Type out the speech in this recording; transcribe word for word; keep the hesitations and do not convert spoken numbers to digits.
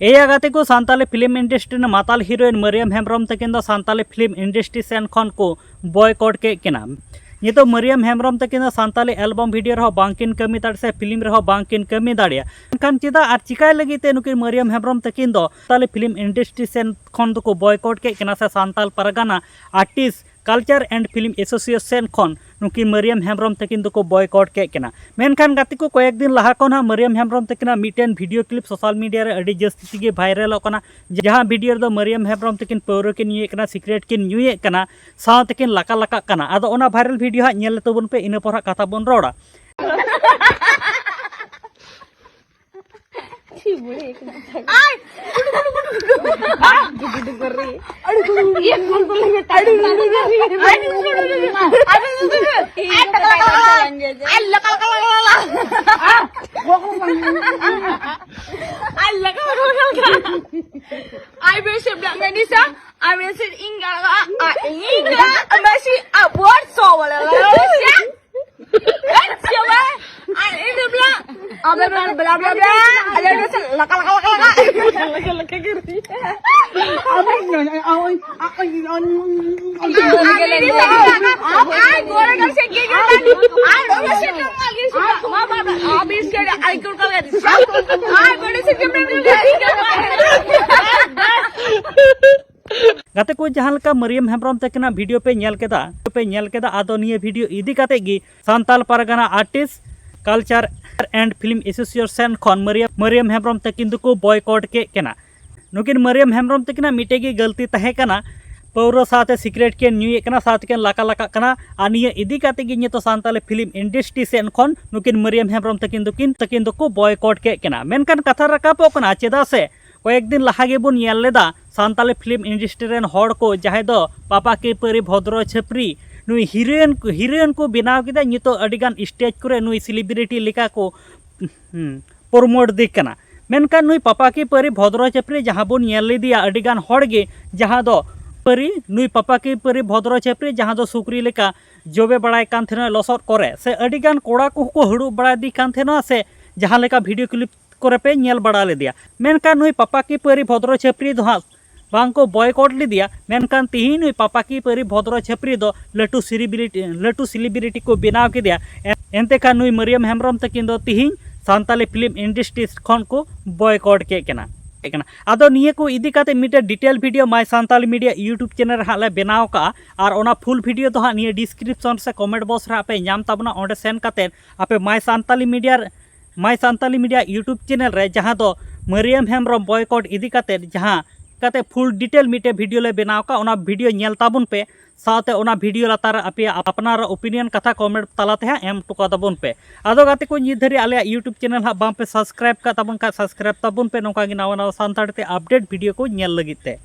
ᱮᱭᱟ ᱜᱟᱛᱮ ᱠᱚ, ᱥᱟᱱᱛᱟᱞᱤ ᱯᱷᱤᱞᱢ ᱤᱱᱰᱟᱥᱴᱨᱤ ᱨᱮᱱ ᱢᱟᱛᱟᱞ ᱦᱤᱨᱳᱭᱤᱱ ᱢᱟᱨᱤᱭᱟᱢ ᱦᱮᱢᱵᱨᱚᱢ ᱛᱟᱹᱠᱤᱱ ᱫᱚ ᱥᱟᱱᱛᱟᱞᱤ ᱯᱷᱤᱞᱢ ᱤᱱᱰᱟᱥᱴᱨᱤ ᱥᱮᱱ ᱠᱷᱚᱱ ᱠᱚ ᱵᱚᱭᱠᱚᱴ ᱠᱮᱫ ᱠᱤᱱᱟ᱾ ᱱᱤᱛᱚᱜ ᱢᱟᱨᱤᱭᱟᱢ ᱦᱮᱢᱵᱨᱚᱢ ᱛᱟᱹᱠᱤᱱ ᱫᱚ ᱥᱟᱱᱛᱟᱞᱤ ᱮᱞᱵᱟᱢ ᱵᱷᱤᱰᱤᱭᱳ ᱨᱮᱦᱚᱸ ᱵᱟᱝᱠᱤᱱ ᱠᱟᱹᱢᱤ ᱫᱟᱲᱮᱭᱟᱜᱼᱟ ᱥᱮ ᱯᱷᱤᱞᱢ ᱨᱮᱦᱚᱸ ᱵᱟᱝᱠᱤᱱ ᱠᱟᱹᱢᱤ ᱫᱟᱲᱮᱭᱟᱜᱼᱟ᱾ ᱢᱮᱱᱠᱷᱟᱱ ᱪᱮᱫᱟᱜ ᱟᱨ ᱪᱤᱠᱟᱹᱭ ᱞᱟᱹᱜᱤᱫ ᱛᱮ ᱱᱩᱠᱤᱱ ᱢᱟᱨᱤᱭᱟᱢ ᱦᱮᱢᱵᱨᱚᱢ ᱛᱟᱹᱠᱤᱱ ᱫᱚ ᱥᱟᱱᱛᱟᱞᱤ ᱯᱷᱤᱞᱢ ᱤᱱᱰᱟᱥᱴᱨᱤ ᱥᱮᱱ ᱠᱷᱚᱱ ᱫᱚᱠᱚ ᱵᱚᱭᱠᱚᱴ ᱠᱮᱫ ᱠᱤᱱᱟ ᱥᱮ Santal Pargana artist culture and film association ᱠᱷᱚᱱ ᱱᱩᱠᱤᱱ ᱢᱟᱨᱤᱭᱟᱢ ᱦᱮᱢᱵᱨᱚᱢ ᱛᱟᱹᱠᱤᱱ ᱫᱚᱠᱚ ᱵᱚᱭᱠᱚᱴ ᱠᱮᱫ ᱠᱤᱱᱟ᱾ ᱢᱮᱱᱠᱷᱟᱱ ᱜᱟᱛᱮ ᱠᱚ, ᱠᱚᱭᱮᱠ ᱫᱤᱱ ᱞᱟᱦᱟ ᱠᱷᱚᱱ ᱦᱟᱸᱜ ᱢᱟᱨᱤᱭᱟᱢ ᱦᱮᱢᱵᱨᱚᱢ ᱛᱟᱹᱠᱤᱱᱟᱜ ᱢᱤᱫᱴᱮᱱ ᱵᱷᱤᱰᱤᱭᱳ ᱠᱞᱤᱯ ᱥᱳᱥᱟᱞ ᱢᱤᱰᱤᱭᱟ ᱨᱮ ᱟᱹᱰᱤ ᱡᱟᱹᱥᱛᱤ ᱛᱮᱜᱮ ᱵᱷᱟᱭᱨᱟᱞᱚᱜ ᱠᱟᱱᱟ, ᱡᱟᱦᱟᱸ ᱵᱷᱤᱰᱤᱭᱳ ᱨᱮᱫᱚ ᱢᱟᱨᱤᱭᱟᱢ ᱦᱮᱢᱵᱨᱚᱢ ᱛᱟᱹᱠᱤᱱ ᱯᱟᱹᱣᱨᱟᱹ ᱠᱤᱱ ᱧᱩᱭᱮᱫ ᱠᱟᱱᱟ, ᱥᱤᱜᱨᱮᱴ ᱠᱤᱱ ᱧᱩᱭᱮᱫ ᱠᱟᱱᱟ, ᱥᱟᱶ ᱛᱮᱠᱤᱱ ᱞᱟᱠᱟ ᱞᱟᱠᱟᱜ ᱠᱟᱱᱟ᱾ ᱟᱫᱚ ᱚᱱᱟ ᱵᱷᱟᱭᱨᱟᱞ ᱵᱷᱤᱰᱤᱭᱳ ᱦᱟᱸᱜ ᱧᱮᱞ ᱛᱟᱵᱚᱱ ᱯᱮ, ᱤᱱᱟᱹ ᱯᱚᱨ ᱦᱟᱸᱜ ᱠᱟᱛᱷᱟ ᱵᱚᱱ ᱨᱚᱲᱟ᱾ Ay, bersih belak manis ah. Ay, bersih inggal ah. Ah, inggal. Masih abot so wala wala. Siapa? Ay, ini belak. Abla bla bla bla bla. Ada ada laka laka laka laka. Laka laka geri. Ay, goreng kasi gigi. Ay, udah sih lagi sih. Mama, habis ka na. Ay, kul ka na. Ay, pwede sa gigi. ᱜᱟᱛᱮ ᱠᱚ, ᱡᱟᱦᱟᱸ ᱞᱮᱠᱟ ᱢᱟᱨᱤᱭᱟᱢ ᱦᱮᱢᱵᱨᱚᱢ ᱛᱟᱹᱠᱤᱱᱟᱜ video ᱯᱮ ᱧᱮᱞ ᱠᱮᱫᱟ, ᱯᱮ ᱧᱮᱞ ᱠᱮᱫᱟ, ᱟᱫᱚ ᱱᱤᱭᱟᱹ ᱵᱷᱤᱰᱤᱭᱳ ᱤᱫᱤ ᱠᱟᱛᱮ ᱜᱮ Santal Pargana artist culture and film association ᱠᱷᱚᱱ ᱢᱟᱨᱤᱭᱟᱢ, ᱢᱟᱨᱤᱭᱟᱢ ᱦᱮᱢᱵᱨᱚᱢ ᱛᱟᱹᱠᱤᱱ ᱫᱚᱠᱚ ᱵᱚᱭᱠᱚᱴ ᱠᱮᱫ ᱠᱤᱱᱟ᱾ ᱱᱩᱠᱤᱱ ᱢᱟᱨᱤᱭᱟᱢ ᱦᱮᱢᱵᱨᱚᱢ ᱛᱟᱹᱠᱤᱱᱟᱜ ᱢᱤᱫᱴᱮᱡ ᱜᱮ ᱜᱟᱹᱞᱛᱤ ᱛᱟᱦᱮᱸ ᱠᱟᱱᱟ, ᱯᱟᱹᱣᱨᱟᱹ ᱥᱟᱶᱛᱮ ᱥᱤᱜᱨᱮᱴ ᱠᱤᱱ ᱧᱩᱭᱮᱫ ᱠᱟᱱᱟ, ᱥᱟᱶᱛᱮ ᱠᱤᱱ ᱞᱟᱠᱟ ᱞᱟᱠᱟᱜ ᱠᱟᱱᱟ᱾ ᱟᱨ ᱱᱤᱭᱟᱹ ᱤᱫᱤ ᱠᱟᱛᱮ ᱜᱮ ᱱᱤᱛᱚᱜ ᱥᱟᱱᱛᱟᱞᱤ ᱯᱷᱤᱞᱢ ᱤᱱᱰᱟᱥᱴᱨᱤ ᱥᱮᱱ ᱠᱷᱚᱱ ᱱᱩᱠᱤᱱ ᱢᱟᱨᱤᱭᱟᱢ ᱦᱮᱢᱵᱨᱚᱢ ᱛᱟᱹᱠᱤᱱ ᱫᱚᱠᱤᱱ, ᱛᱟᱹᱠᱤᱱ ᱫᱚᱠᱚ ᱵᱚᱭᱠᱚᱴ ᱠᱮᱫ ᱠᱤᱱᱟ᱾ ᱢᱮᱱᱠᱷᱟᱱ ᱠᱟᱛᱷᱟ ᱨᱟᱠᱟᱵᱚᱜ ᱠᱟᱱᱟ, ᱪᱮᱫᱟᱜ ᱥᱮ ᱠᱚᱭᱮᱠ ᱫᱤᱱ ᱞᱟᱦᱟ ᱜᱮᱵᱚᱱ ᱧᱮᱞ ᱞᱮᱫᱟ ᱥᱟᱱᱛᱟᱞᱤ ᱯᱷᱤᱞᱢ ᱤᱱᱰᱟᱥᱴᱨᱤ ᱨᱮᱱ ᱦᱚᱲ ᱠᱚ, ᱡᱟᱦᱟᱸᱭ ᱫᱚ ᱯᱟᱯᱟ ᱠᱤ ᱯᱟᱹᱨᱤ ᱵᱷᱚᱫᱨᱚ ᱪᱷᱟᱹᱯᱨᱤ, ᱱᱩᱭ ᱦᱤᱨᱳᱭᱤᱱ, ᱦᱤᱨᱳᱭᱤᱱ ᱠᱚ ᱵᱮᱱᱟᱣ ᱠᱮᱫᱟ᱾ ᱱᱤᱛᱚᱜ ᱟᱹᱰᱤᱜᱟᱱ ᱥᱴᱮᱡᱽ ᱠᱚᱨᱮ ᱱᱩᱭ ᱥᱮᱞᱤᱵᱨᱤᱴᱤ ᱞᱮᱠᱟ ᱠᱚ, ᱦᱩᱸ, ᱯᱨᱚᱢᱳᱴ ᱫᱤ ᱠᱟᱱᱟ᱾ ᱢᱮᱱᱠᱷᱟᱱ ᱱᱩᱭ ᱯᱟᱯᱟ ᱠᱤ ᱯᱟᱹᱨᱤ ᱵᱷᱚᱫᱨᱚ ᱪᱷᱟᱹᱯᱨᱤ ᱡᱟᱦᱟᱸ ᱵᱚᱱ ᱧᱮᱞ ᱞᱮᱫᱮᱭᱟ ᱟᱹᱰᱤᱜᱟᱱ ᱦᱚᱲ ᱜᱮ, ᱡᱟᱦᱟᱸ ᱫᱚ ᱯᱟᱹᱨᱤ, ᱱᱩᱭ ᱯᱟᱯᱟ ᱠᱤ ᱯᱟᱹᱨᱤ ᱵᱷᱚᱫᱨᱚ ᱪᱷᱟᱹᱯᱨᱤ ᱡᱟᱦᱟᱸ ᱫᱚ ᱥᱩᱠᱨᱤ ᱞᱮᱠᱟ ᱡᱚᱵᱮ ᱵᱟᱲᱟᱭ ᱠᱟᱱ ᱛᱟᱦᱮᱱᱟ ᱞᱚᱥᱚᱫ ᱠᱚᱨᱮ, ᱥᱮ ᱟᱹᱰᱤᱜᱟᱱ ᱠᱚᱲᱟ ᱠᱚᱦᱚᱸ ᱠᱚ ᱦᱟᱹᱲᱩᱵ ᱵᱟᱲᱟᱭᱮᱫᱮ ᱠᱟᱱ ᱛᱟᱦᱮᱱᱟ, ᱥᱮ ᱡᱟᱦᱟᱸ ᱞᱮᱠᱟ ᱵᱷᱤᱰᱤᱭᱳ ᱠᱞᱤᱯ ᱠᱚᱨᱮ ᱯᱮ ᱧᱮᱞ ᱵᱟᱲᱟ ᱞᱮᱫᱮᱭᱟ᱾ ᱢᱮᱱᱠᱷᱟᱱ ᱱᱩᱭ ᱯᱟᱯᱟᱠᱤ ᱯᱟᱹᱨᱤ ᱵᱷᱚᱫᱨᱚ ᱪᱷᱟᱹᱯᱨᱤ ᱫᱚ ᱦᱟᱸᱜ ᱵᱟᱝ ᱠᱚ ᱵᱚᱭᱠᱚᱴ ᱞᱮᱫᱮᱭᱟ᱾ ᱢᱮᱱᱠᱷᱟᱱ ᱛᱤᱦᱤᱧ ᱱᱩᱭ ᱯᱟᱯᱟᱠᱤ ᱯᱟᱹᱨᱤ ᱵᱷᱚᱫᱨᱚ ᱪᱷᱟᱹᱯᱨᱤ ᱫᱚ ᱞᱟᱹᱴᱩ ᱥᱮᱞᱤᱵᱨᱤᱴᱤ ᱞᱟᱹᱴᱩ ᱥᱮᱞᱤᱵᱨᱤᱴᱤ ᱠᱚ ᱵᱮᱱᱟᱣ ᱠᱮᱫᱮᱭᱟ᱾ ᱮᱱ- ᱮᱱᱛᱮ ᱠᱷᱟᱱ ᱱᱩᱭ ᱢᱟᱹᱨᱤᱭᱟᱹᱢ ᱦᱮᱢᱵᱨᱚᱢ ᱛᱟᱹᱠᱤᱱ ᱫᱚ ᱛᱤᱦᱤᱧ ᱥᱟᱱᱛᱟᱞᱤ ᱯᱷᱤᱞᱢ ᱤᱱᱰᱟᱥᱴᱨᱤ ᱠᱷᱚᱱ ᱠᱚ ᱵᱚᱭᱠᱚᱴ ᱠᱮᱫ ᱠᱤᱱᱟ᱾ ᱟᱫᱚ ᱱᱤᱭᱟᱹ ᱠᱚ ᱤᱫᱤ ᱠᱟᱛᱮ ᱢᱤᱫᱴᱮᱱ ᱰᱤᱴᱮᱞ ᱵᱷᱤᱰᱤᱭᱳ ᱢᱟᱭ ᱥᱟᱱᱛᱟᱞᱤ ᱢᱤᱰᱤᱭᱟ ᱭᱩᱴᱩᱵᱽ ᱪᱮᱱᱮᱞ ᱨᱮ ᱦᱟᱸᱜ ᱞᱮ ᱵᱮᱱᱟᱣ ᱠᱟᱜᱼᱟ, ᱟᱨ ᱚᱱᱟ ᱯᱷᱩᱞ ᱵᱷᱤᱰᱤᱭᱳ ᱫᱚ ᱦᱟᱸᱜ ᱱᱤᱭᱟᱹ ᱰᱤᱥᱠᱨᱤᱯᱥᱚᱱ ᱥᱮ ᱠᱚᱢᱮᱱᱴ ᱵᱚᱠᱥ ᱨᱮ ᱦᱟᱸᱜ ᱯᱮ ᱧᱟᱢ ᱛᱟᱵᱚᱱᱟ᱾ ᱚᱸᱰᱮ ᱥᱮᱱ ᱠᱟᱛᱮ ᱟᱯᱮ ᱢᱟᱭ ᱥᱟᱱᱛᱟᱞᱤ ᱢᱤᱰᱤᱭᱟ ᱢᱟᱭ ᱥᱟᱱᱛᱟᱞᱤ ᱢᱤᱰᱤᱭᱟ ᱭᱩᱴᱩᱵᱽ ᱪᱮᱱᱮᱞ ᱨᱮ, ᱡᱟᱦᱟᱸ ᱫᱚ ᱢᱟᱹᱨᱤᱭᱟᱹᱢ ᱦᱮᱢᱵᱨᱚᱢ ᱵᱚᱭᱠᱚᱴ ᱤᱫᱤ ᱠᱟᱛᱮ ᱡᱟᱦᱟᱸ ᱠᱟᱛᱮ ᱯᱷᱩᱞ ᱰᱤᱴᱮᱞ ᱢᱤᱫᱴᱮᱱ ᱵᱷᱤᱰᱤᱭᱳ ᱞᱮ ᱵᱮᱱᱟᱣ ᱠᱟᱜᱼᱟ, ᱚᱱᱟ ᱵᱷᱤᱰᱤᱭᱳ ᱧᱮᱞ ᱛᱟᱵᱚᱱ ᱯᱮ᱾ ᱥᱟᱶᱛᱮ ᱚᱱᱟ ᱵᱷᱤᱰᱤᱭᱳ ᱞᱟᱛᱟᱨ ᱨᱮ ᱟᱯᱮᱭᱟᱜ ᱟᱯᱱᱟᱨᱟᱜ ᱳᱯᱤᱱᱤᱭᱚᱱ ᱠᱟᱛᱷᱟ ᱠᱚᱢᱮᱱᱴ ᱛᱟᱞᱟ ᱛᱮ ᱦᱟᱸᱜ ᱮᱢ ᱦᱚᱴᱚ ᱠᱟᱛᱟᱵᱚᱱ ᱯᱮ᱾ ᱟᱫᱚ ᱜᱟᱛᱮ ᱠᱚ, ᱱᱤᱛ ᱫᱷᱟᱹᱨᱤᱡ ᱟᱞᱮᱭᱟᱜ ᱭᱩᱴᱩᱵᱽ ᱪᱮᱱᱮᱞ ᱦᱟᱸᱜ ᱵᱟᱝ ᱯᱮ ᱥᱟᱵᱥᱠᱨᱟᱭᱤᱵᱽ ᱠᱟᱜ ᱛᱟᱵᱚᱱ ᱠᱷᱟᱱ ᱥᱟᱵᱥᱠᱨᱟᱭᱤᱵᱽ ᱛᱟᱵᱚᱱ ᱯᱮ, ᱱᱚᱝᱠᱟ ᱜᱮ ᱱᱟᱣᱟ ᱱᱟᱣᱟ ᱥᱟᱱᱛᱟᱲᱤ ᱛᱮ ᱟᱯᱰᱮᱴ ᱵᱷᱤᱰᱤᱭᱳ ᱠᱚ ᱧᱮᱞ ᱞᱟᱹᱜᱤᱫ ᱛᱮ᱾